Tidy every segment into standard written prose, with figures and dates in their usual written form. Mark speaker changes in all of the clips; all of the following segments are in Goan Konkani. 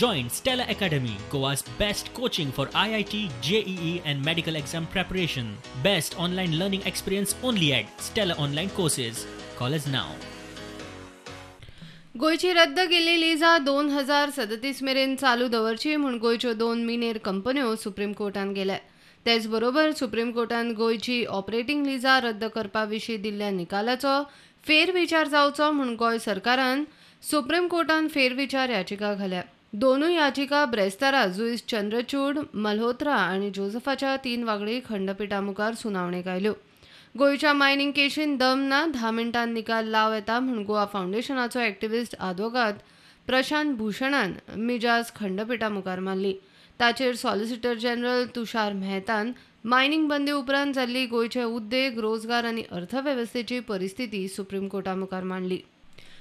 Speaker 1: Join Stellar Academy, Goa's best coaching for IIT, JEE and medical exam preparation. Best online learning experience only at Stellar Online Courses. Call us now.
Speaker 2: गोंयची रद्द केल्ली लिजा 2037 मेरेन चालू दवरची म्हूण गोंयच्यो 2 मिनेर कंपन्यो सुप्रीम कोर्टान गेल्या. तेच बरोबर सुप्रीम कोर्टान गोंयची ऑपरेटिंग लिजा रद्द करपा विशीं दिल्ल्या निकालाचो फेरविचार जावचो म्हूण गोंय सरकारान सुप्रीम कोर्टान फेरविचार याचिका घाल्या. दोनूय याचिका ब्रेस्तारा जुईस चंद्रचूड, मल्होत्रा आनी जोसेफाच्या 3 वांगडी खंडपिठा मुखार सुनावणेक आयल्यो. गोंयच्या मायनिंग केशीन दम ना 10 मिनटां निकाल लाव येता म्हूण गोवा फावंडेशनाचो एक्टिविस्ट आदवोगाद प्रशांत भूषणान मिजाज खंडपिठा मुखार मारली. ताचेर सॉलिसिटर जनरल तुषार मेहतान मायनिंग बंदी उपरांत जाल्ली गोंयचे उद्देग, रोजगार आनी अर्थवेवस्थेची परिस्थिती सुप्रीम कोर्टा मुखार मांडली.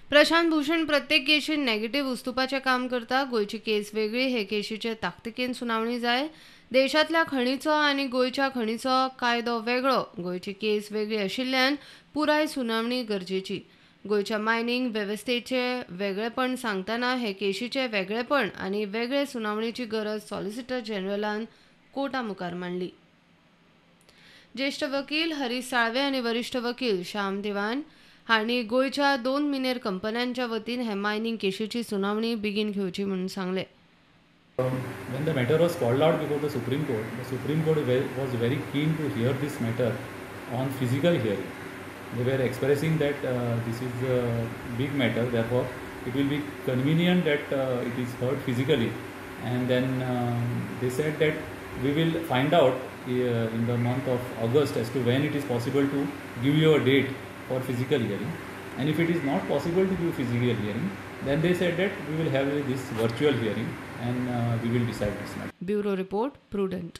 Speaker 2: प्रशांत भूषण प्रत्येक केशीन नेगेटिव्ह उस्तुपाचें काम करता. गोंयची केस वेगळी, हे केशीचे ताकतिकेन सुनावणी जाय. देशांतल्या खणीचो आनी गोंयच्या खणीचो कायदो वेगळो. गोंयची केस वेगळी आशिल्ल्यान पुराय सुनावणी गरजेची. गोंयच्या मायनिंग वेवस्थेचे वेगळेपण सांगतना हे केशीचे वेगळेपण आनी वेगळे सुनावणीची गरज सॉलिसिटर जनरलान कोर्टा मुखार मांडली. ज्येश्ठ वकील हरीश साळवे आनी वरिश्ठ वकील श्याम दिवान हांणी गोंयच्या 2 मिनेर कंपन्यांच्या वतीन हे मायनिंग केशीची सुनावणी बेगीन घेवची म्हणून सांगलें.
Speaker 3: When the matter was called out before the Supreme Court, the Supreme Court was very keen to hear this matter on physical hearing. They were expressing that this is a big matter, therefore it will be convenient that it is heard physically. And then they said that we will find out in the month of August as to when it is possible to give you a date for physical hearing. And if it is not possible to give physical hearing, then they said that we will have this virtual hearing and we will decide this matter.
Speaker 2: Bureau Report, Prudent.